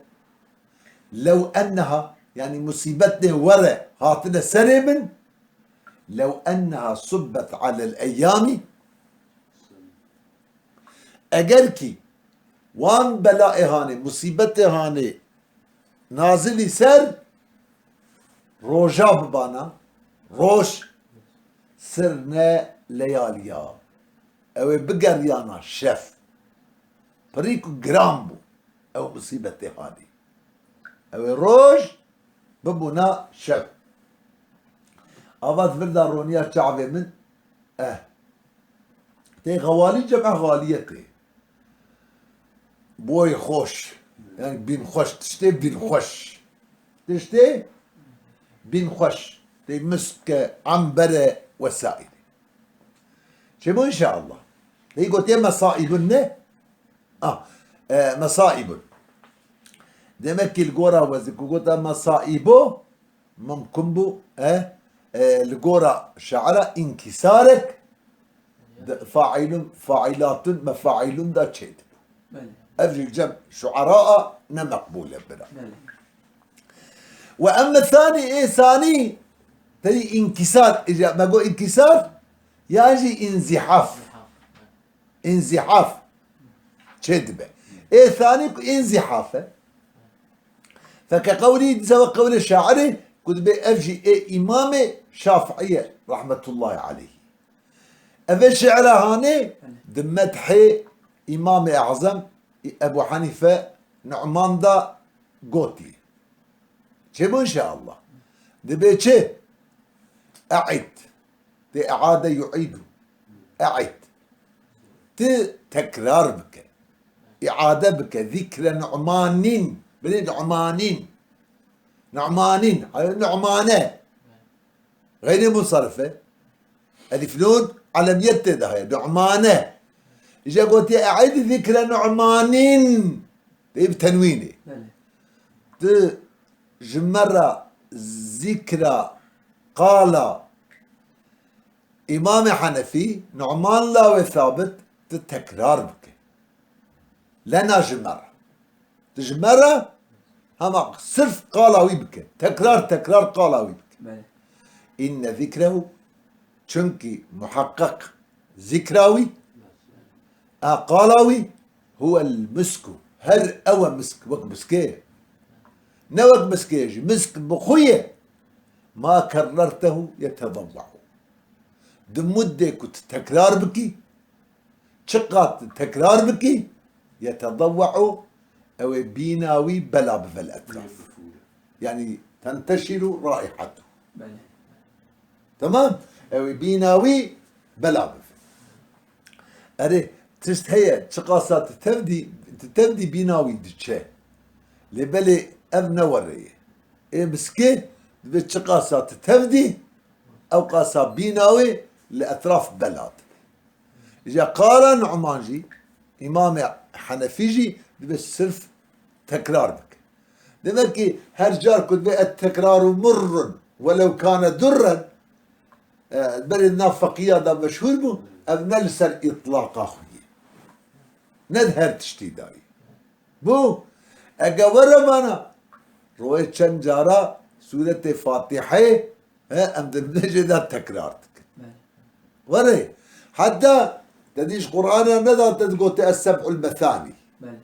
Lew enneha, yanî musîbetê were hatine serê min, lew enneha subbet alel eyyamî, eger kî wan belaê hanê, musîbetê hanê nazilî ser roja bibana, roj sirne leyaliya. Ew ê bigeriyana şev. Pirî ku giran bû ew musîbetê hanê. Ew ê roj bibûna şev. Ava di vir de roniya çavê min, eh, tê xewalî cem e xaliyetê. Boy xweş. Yani bîn xweş, tiştê bîn xweş. Tiştê bîn xweş. Tê miske, ambere vesaire. Çêbû inşallah. Tê gotiye mesaibun ne? Ah, e, mesaibun. Demek ki li gora wezî ku gota mesaibu, mimkun bû, e, e, li gora şaira înkîsarek di faîlun, faîlatun, mefaîlun de çêdibû. Belê. Ev jî cem şuara a ne meqbûl e bira. Belê. Ve emme thanî, ê thanî, tey înkîsar, îca me got înkîsar, yan jî înzîhaf. Înzîhaf. Înzîhaf çêdibe. Ê thanî ku înzîhaf e. Feke qewlî, dîsa wek qewlê şairê ku dibê ev jî ê Îmamê Şafiî ye, rahmetullahî aleyhî. Ev ê şiira hanê di medhê Îmamê Ezem Ebu Henîfe Nu'man da gotî. Çêbû inşallah. Dibê çi? E'id. Tê e'ade yu'îdu. E'id. Ti tekrar bike. Îade bike. Zikre nu'manîn. Bilê nu'manîn. Nu'manîn. Hayır, nu'mane. Xeyrê munsarif e. Elîf nûn, elemiyet tê de heye. Nu'mane. Îja gotiye, "E'id zikre Nu'manin." Tê bi tenwînê. Belê. Tu ji me re zikra qala Îmamê Henefî, Nu'man lawê Sabit, tu tekrar bike. Lena ji me re. Tu ji me re hema sirf qala wî bike. Tekrar, tekrar qala wî bike. Belê. Înne zikrehu, çunkî muheqqeq zikra wî, a qala wî, huwel misku. Her ew e misk, wek miskê ye. Ne wek miskê ye jî, misk bi xwe ye. Ma kerrertehu yetedewwe'u. Di muddê ku tu tekrar bikî, çiqas tu tekrar bikî, yetedewwe'u, ew ê bîna wî bela bive li etraf. Yanî tenteşiru raihetu. Belê. Tamam? Ew ê bîna wî bela bive. Erê, tişt heye, çiqasa tu tevdî, tu tevdî bîna wî diçe. Lê belê ev ne were ye. Ê miskê dibe çiqasa tu tevdî, ew qasa bîna wê li etraf bela dibe. Îja qala Nu'man jî, Îmamê Henefî jî dibe sirf tekrar bike. Demek ki her car ku dibe et-tekraru murrun welew kane durren, e, berê nav feqiya da meşhûr bû, ev ne li ser îtlaqa xwe ye. Ne di her tiştî da ye. Bû, ege were mana, royê çend cara sûretê Fatîheyê, he, em di nûnê jê de tekrar dikin. Belê. Were, heta te dî ji Qur'ana neda te digote Es-seb'ul Mesani. Belê.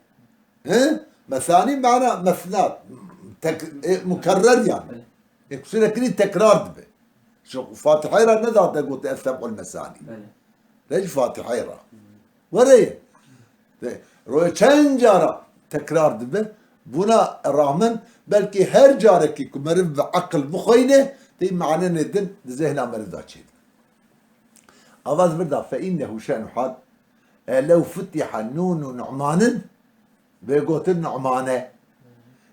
He? Mesani mana mesna, tek-, e, mukerrer yani. Belê. Ê, sûrekirî tekrar dibe. Ji Fatihayê re neda te gote Es-seb'ul Mesani. Belê. Lê ji Fatihayê re. Were ye. Te, royê çend cara tekrar dibe. Buna rağmen belkî her carekî ku meriv bi eqil bixweyne, tê manenê din di zehna meriv de çêdibe. Ava di vir de fe innehu şe'nu hal, e, lew futiha nûnu Nu'manin, bê gotin Nu'mane.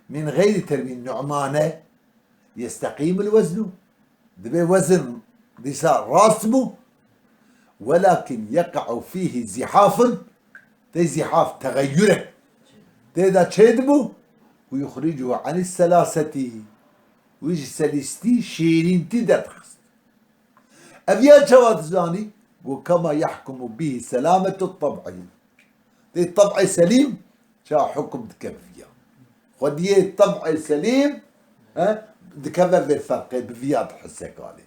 Min geyri terwîn Nu'mane, yesteqîmul weznu. Dibe wezin dîsa rast bû. Welakin yeqa'u fîhî zîhafun. Tê zîhaf, tegeyyurek. Tê de çêdibû. Û yuxricuhu anis selaseti. Wî ji selîstî, şêrîntî derdixist. Ev ya çawa dizanî? Û kema yahkumu bihi selametu tab'i. Tê tab'ê selîm ça hukum dike bi viya. Xwediyê tab'ê selîm, he, dikeve vê ferqê, bi viya dihise kalê.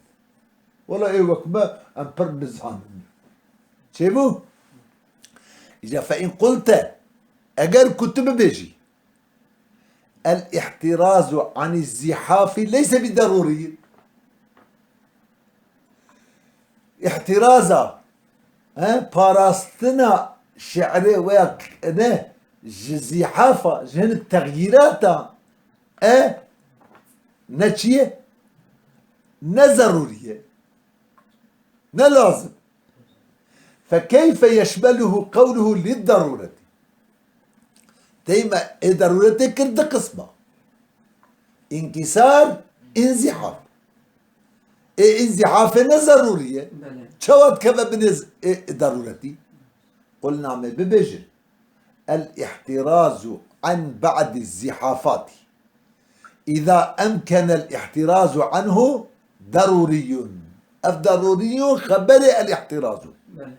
Wela ê wek me em pir nizanin. Çêbû? Îca fe in qulte, eger ku tu bibêjî, El-ihtirazu anî zîhafî leyse bi derûrî. Îhtiraza, he, parastina şi'rê veya ne, ji zîhafa, ji hinek texyîrata, e, ne çi ye? Ne zerûrî ye. Ne lazim. Fekeyfe yeşmeluhu qewluhu lid-derûretî. Tey me ê derûretê kir di qisma. Înkîsar, înzîhaf. Ê înzîhafê ne zerûrî ye. Belê. Çawa dikeve binê z-, ê, ê derûretî? Qulna me bibêjin. El-ihtirazu an ba'di zîhafatî. Îza emkenel ihtirazu anhu derûrîyun. Ev derûrîyun xeberê el-ihtirazu. Belê.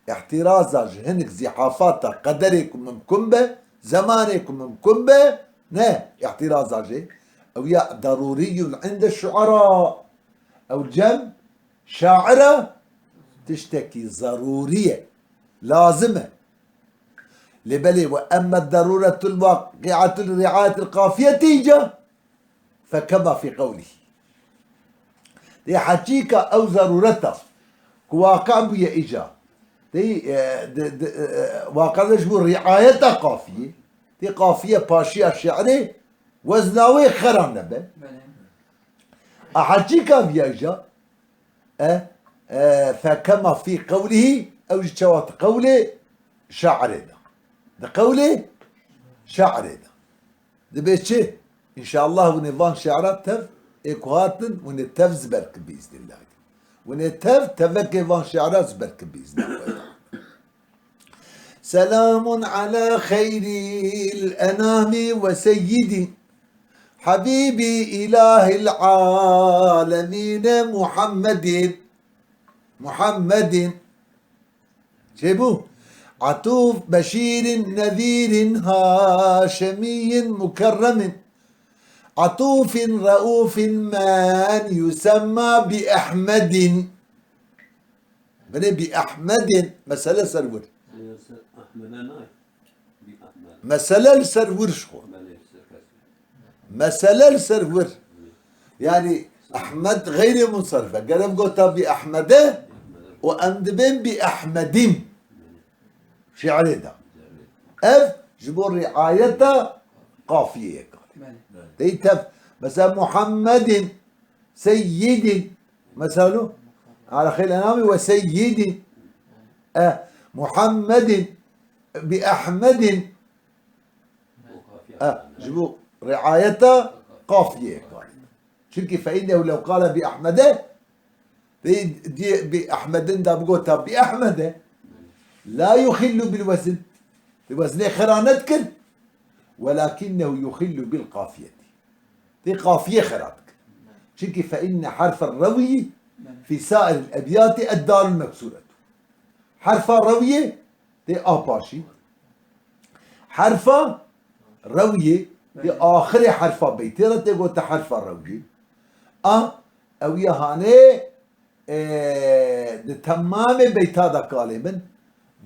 Îhtiraza ji hinek zîhafata qederê ku mimkun be, zemanê ku mimkun be, ne, îhtiraza jê, ew ya derûrîyun inde şu'era. Ew cem şaira tiştekî zerûrî ye, lazim e. Lê belê, "Ve emme derûretul waqi'atul ri'ayetil qafiyetî" îca, "fe kema fî qewlî." Lê heqîqa ew zerûreta ku waqi bûye îca, tê, e, di, di, e, waqi de ji bo riayeta qafiyê, tê qafiye paşiya şi'rê wezna wê xera nebe. Belê. A heqîqa viya îca, E, e, fekema fî qewlihî, ew jî çawa di qewlê şairê de. Di qewlê şairê de. Dibe çi? Înşallah hûn ê van şi'ra tev ê ku hatin, hûn ê tev zî ber kin bi îznillahî. Winê tev, tevekê van şi'ra ji ber kin bi îzna Xwedê. Selamun ala xeyril enamî ve seyyidî habîbî îlahil alemîne Muhammedin. Muhammedin. Çêbû? Atûf beşîrin nezîrin haşemîyin mukerremin. Atûfin reûfin men yusemma bi Ehmedin. Binê bi Ehmedin mesele ser wir. Eger ser Ehmed'e nayê. Bi Ehmed. Mesele li ser wir ji xwe. Belê, ser kes. Mesele li ser wir. Yani Ehmed xeyrê munsarif e. Ger em gota bi Ehmed'e û em dibên bi Ehmedin. Şi'rê de. Ev ji bo riayeta qafiyê ye. Belê. Tey tev. Mesela Muhammedin, Seyyidin. Mesela ala xeyril enamî ve seyyidin. E, Muhammedin, bi Ehmedin. E, ji bo riayeta qafiyê ye. Çimkî fe innehu lew qale bi Ehmede, Dê, dê bi Ehmedin da bigota bi Ehmede. La yuxillu bil wezn. Dê weznê xera nedikir. Welakinnehu yuxillu bil qafiyeti. Dê qafiye xera dikir. Çimkî fe inne harfe rewiyî fi sairil ebyati eddalul meksuretu. Harfa rewiyê dê a paşî. Herfa rewiyê, di axirê herfa beytê re tê gote herfa rewiyê. A, ew ya hanê, e, di temamê beyta de kalê min,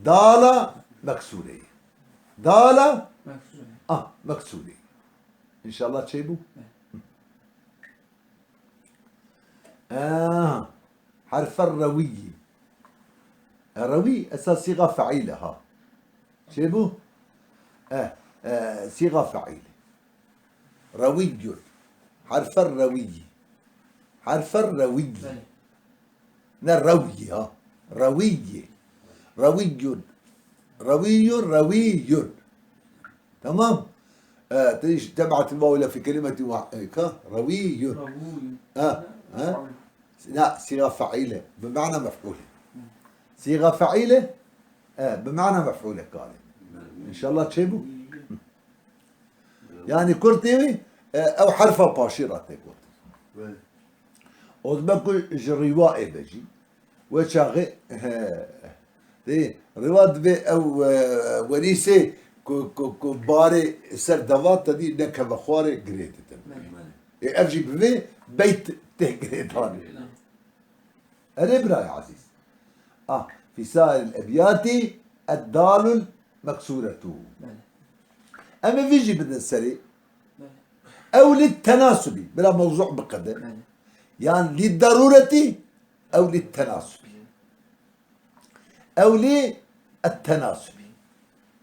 dala meksûrê ye. Dala, Meksûrê. Ah, meksûrê. İnşallah çêbû. Aha. Herfer rewiyî. E, rewî esas sîga feîl e ha. Çêbû? E, e, sîga feîl. Rewiyyun. Herfer rewiyî. Herfer rewiyî. Belê. Ne rewiyî ha. Rewiyî. Rewiyyun. Rewiyyun, rewiyyun. Tamam. E, te iş tebaet vaw ile fi kelimeti wa-, e, ka, rewiyyun. Rewiyyun. Ha, ha. Faul. Na, sîga feîl e. Bi mana mef'ul e. Sîga feîl e, e, bi mana mef'ul e kalê. İnşallah çêbû. Yani kurtê wî, e, ew herfa paşî re tê gotin. Belê. Ozbe ku ji rîwa ê be jî, wê çaxê, he, dê, rîwa divê ew, e, werîsê ku, ku, ku barê ser deva te dî nekeve xwarê girê didin. Belê. Ê, ev jî bi vê beyt tê girêdanê. Erê birayê ezîz. Ah, fî sairil ebyatî eddalul meksûretû. Belê. Em ê vî jî bidin serê. Belê. Ew lî tenasubî. Bila mewzû biqede. Belê. Yan lî darûretî, ew lî tenasubî. Ew lî et-tenasubî.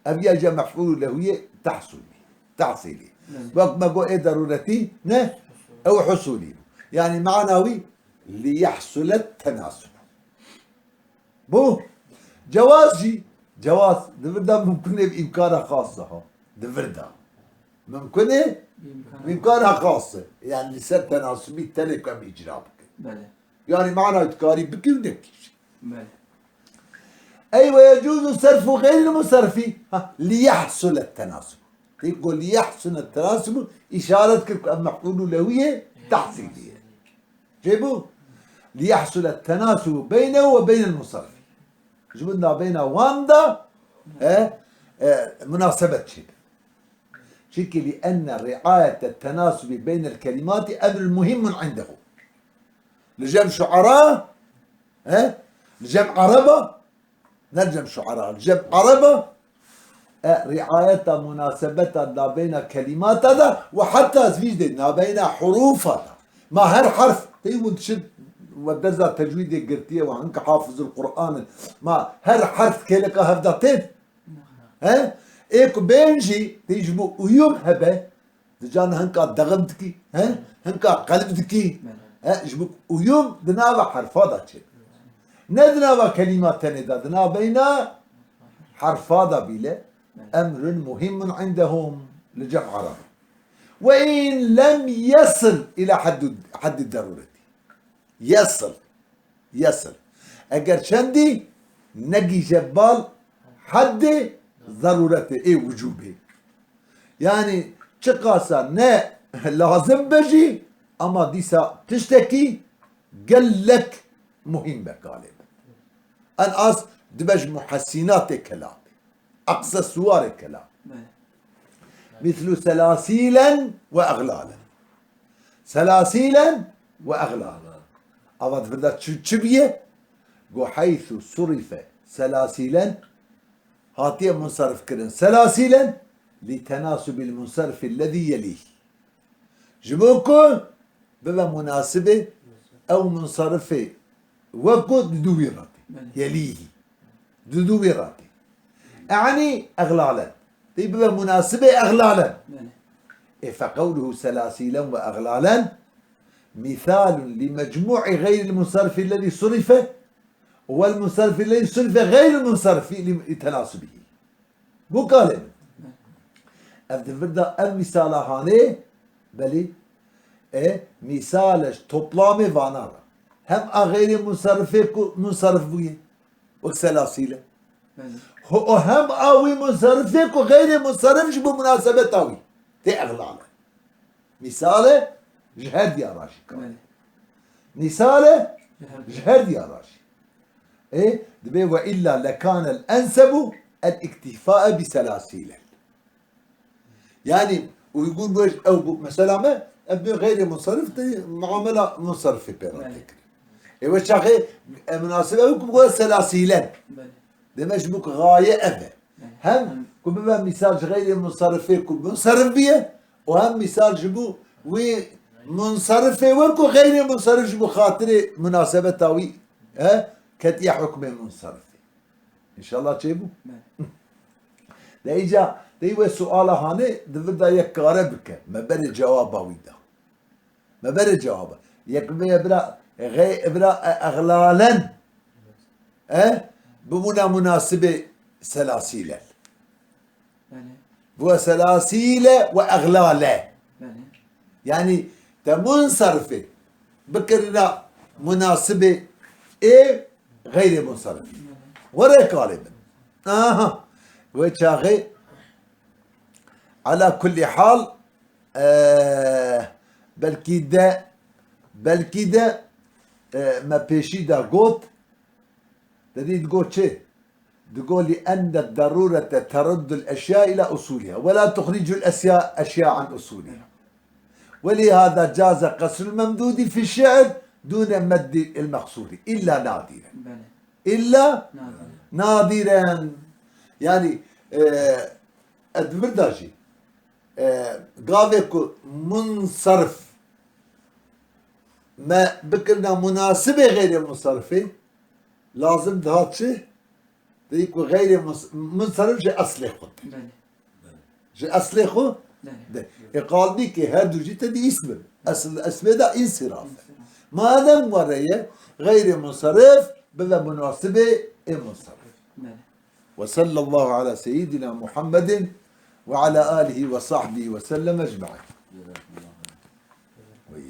Ev ya je mef'ûlû lehû yê tehsûlî. Tehsîlî. Belê. Wek me got ê darûretî ne, ew husûlî bû. Yani mana wî li yehsulet tenasub. Bu cewaz jî, cewaz di vir de mumkin e bi îmkana xas de ha. Di vir de. Mumkin e bi îmkana xas e. Yani li ser tenasubî tenê ku em îcra bikin. Belê. Yani mana dikarî bikî û nekî jî. Belê. Ey ve yecûzu serfu xeyril musarrifi. Ha, li yehsulet tenasub. Tê ku li yehsulet tenasub îşaret kir ku ev mef'ûlû lehû yê tehsîlî ye. Çêbû? Li yehsulet tenasubu beynehu ve beynel musarrifi. Ji bo nabeyna wan de, e, e, munasebet çêbe. Çimkî li enne riayete tenasubi beynel kelimati emrun muhimmun indehu. Li cem şuara, he? Li cem araba, ne li cem şuara, li cem araba, e, riayeta munasebeta nabeyna kelimata da ve heta ez vî jî dê nabeyna hurufa da. Ma her harf, tey hûn dişin we derza tecwîdê girtiye we hinka hafizul Qur'an in. Ma her harf kêleka hevda tên? He? Ê ku bên jî, tê ji bo uyum hebe, di can hinka dexim dikî, he? Hinka qelib dikî, he? Ji bo uyum di nava herfa da çê. Ne di nava kelîma tenê da, di navbeyna herfa da bîle, emrun muhimmun indehum li cem arab. Ve in lem yesil ila haddu, haddi darureti. Yesil. Yesil. Eger çendî negîje bal heddê zerûretê ê wicûbê. Yanî çiqasa ne lazim be jî, ama dîsa tiştekî gelek muhîm be kalê min. En az dibe ji muhesînatê kelamê. Aksesuarê kelamê. Belê. Mîslu selasîlen we exlalen. Selasîlen we exlalen. Ava di vir de çi, çi bûye? Go heythu surife selasîlen, hatiye munserif kirin. Selasîlen li tenasubil munserifi lezî yelîh. Ji bo ku bibe munasibê ew munsarifê wek ku di dû wî re tê. Belê. Yelîhî. Di dû wî re tê. E'nî exlalen. Tê bibe munasibê exlalen. Belê. E fe qewluhu selasîlen we exlalen mîsalun li mecmû'î xeyril munsarifi lezî surife wel munsarifi lezî surife xeyril munsarifi li, li tenasubihî. Bû kalê min. Ev di vir de ev mîsala hanê, belê, e, mîsale ji toplamê vana re. Hem a xeyrê munsarifê ku munsarif bûye, wek selasîle. Belê. Ho-, o hem a wî munsarifê ku xeyrê munsarif ji bo munasebeta wî tê exlale. Mîsale ji her diya re jî kalê. Belê. Mîsale ji her diya. Ji her diya re jî. Ê, dibê we illa lekanel ensebu el iktifae bi selasîle. Yanî uygun wê ew bû. Mesela me, ev bê xeyrê munsarif tê, muamela munsarifê pê re tê kirin. Belê. Ê we çaxê, e, munasib ew ku bi selasîlen. Belê. Demek ji bo ku gaye ev e. Belê. Hem ku bibe mîsal ji xeyrê munsarifê ku munsarif biye, û hem mîsal ji bo wî munsarifê we ku xeyrê munsarif ji bo xatirê munasebeta wî, he, ketiye hukmê munsarifê. Înşallah çêbû. Belê. De îca, de wê suala hanê di vir de yek kare bike. Me berê cewaba wî da. Me berê cewaba. Yek bê bira, xey-, bira, e, exlalen. E? Bibûna munasibê selasîle. Belê. Ve selasîle ve exlale. Belê. Yanî te munsarifê bikirina munasibê ê xeyrê munsarif. Belê. Were kalê min. Aha. Wê çaxê ala kullî hal, e, belkî de, belkî de, e, me pêşî de got, te dî digot çi? Digot, "لأن الضرورة ترد الأشياء إلى أصولها، ولا تخرج الأشياء، أشياء عن أصولها. ولهذا جاز قصر الممدود في الشعر دون مد المقصور، إلا نادرا." Belê. إلا نادرا. نادرا. Yanî, e, ez di vir de jî, e, gavê ku munsarif me bikirina munasibê xeyrê munsarifê, lazim dihat çi? Dibê ku xeyrê mus-, munsarif ji eslê xwe de. Belê. Ji eslê xwe Belê. de. Ê qal bî ki her du jî te dî îsm in. Esl, esmê de însiraf e. Însiraf. Madem were ye, xeyrê munsarif bibe munasibê ê munsarif. Belê. Ve sallallahu ala seyyidina Muhammedin ve ala alihi ve sahbihi ve sellem ecmaîn.